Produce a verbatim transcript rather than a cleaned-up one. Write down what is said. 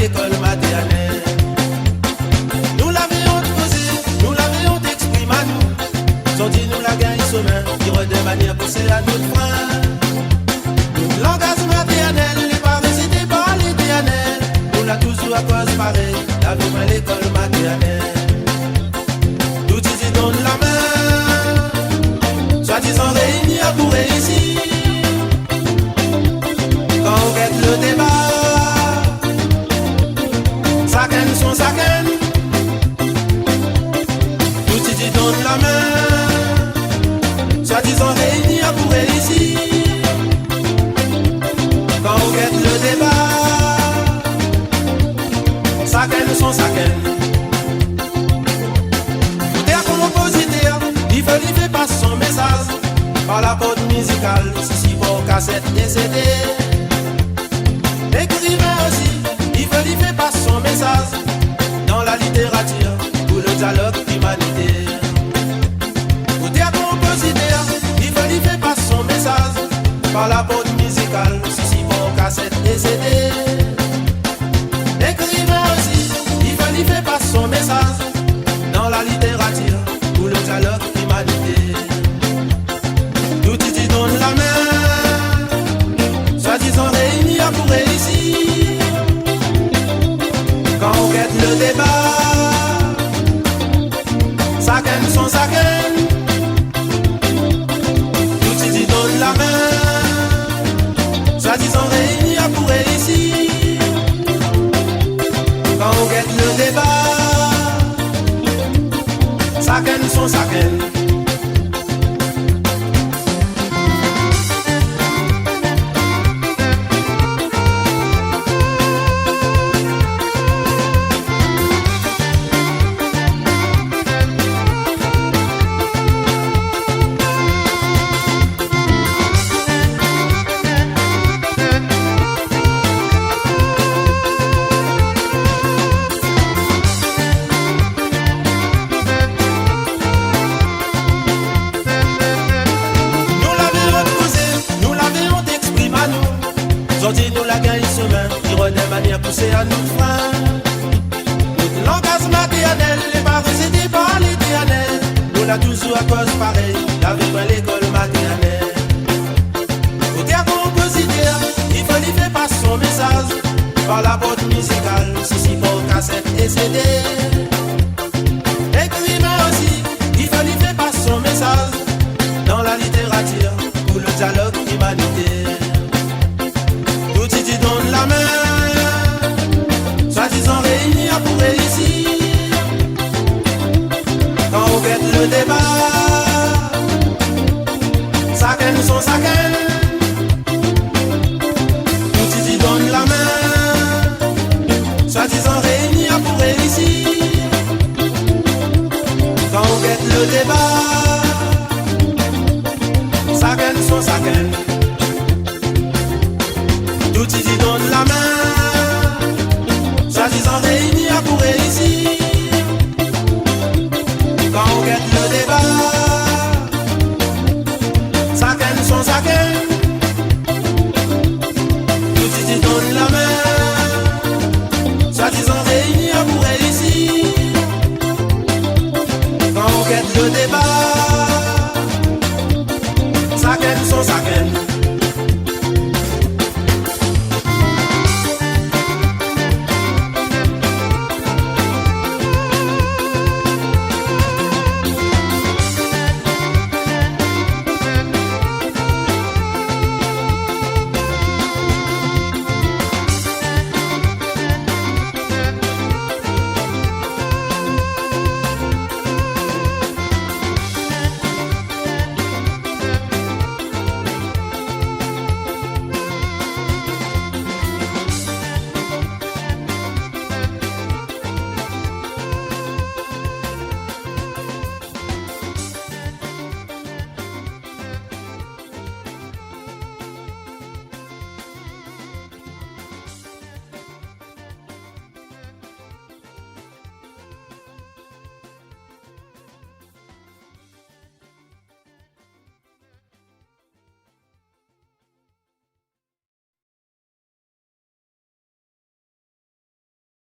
lékol matèrnèl. Nou lavé ont kozé, nou lavé ont éksprim anou. Zordi nou la gingn somin, i rod in manièr pou sèr anou frin. Langaz matèrnèl, lé paré sédé par Létèrnèl. Nou la touzour akoz parèy, lavé frin lékol matèrnèl. Tout i di donn la min, swadizan réini pou réisi. Kan ou gèt lo déba, sakinn son sakinn. Tout i di donn la min, swadizan réini pou réisi. Kan ou gèt lo déba, sakinn son sakinn. Otèr, konpozitèr, i fo li fé pas son mésaz par la port mizikal, si sipor, kasèt é sédé. Ékrivin osi, i fo li fé pas son mésaz dan la litératir pou lo dialog limanité. Otèr, konpozitèr, i fo li fé pas son mésaz par la port mizikal, si sipor, kasèt é sédé. Ékrivin osi, i fo li fé pas son mésaz dan la litératir pou lo dialog limanité. Tout i di donn la min, swadizan réini pou réisi. Kan ou gèt lo déba, sakinn son sakinn. Tout i di donn la min, swadizan réini pou réisi. Kan ou gèt lo déba, sakinn son sakinn. Nou lavé ont kozé, nou lavé ont éksprim anou. Zordi nou la gingn somin, i rod in manièr pou sèr anou frin. Nout langaz matèrnèl, lé paré sédé par Létèrnèl. Nou la touzour akoz parèy, lavé frin lékol matèrnèl. Otèr, konpozitèr, i fo li fé pas son mésaz par la port mizikal, si sipor, kasèt é sédé. Ékrivin osi, i fo li fé pas son mésaz dan la litératir pou lo dialog limanité.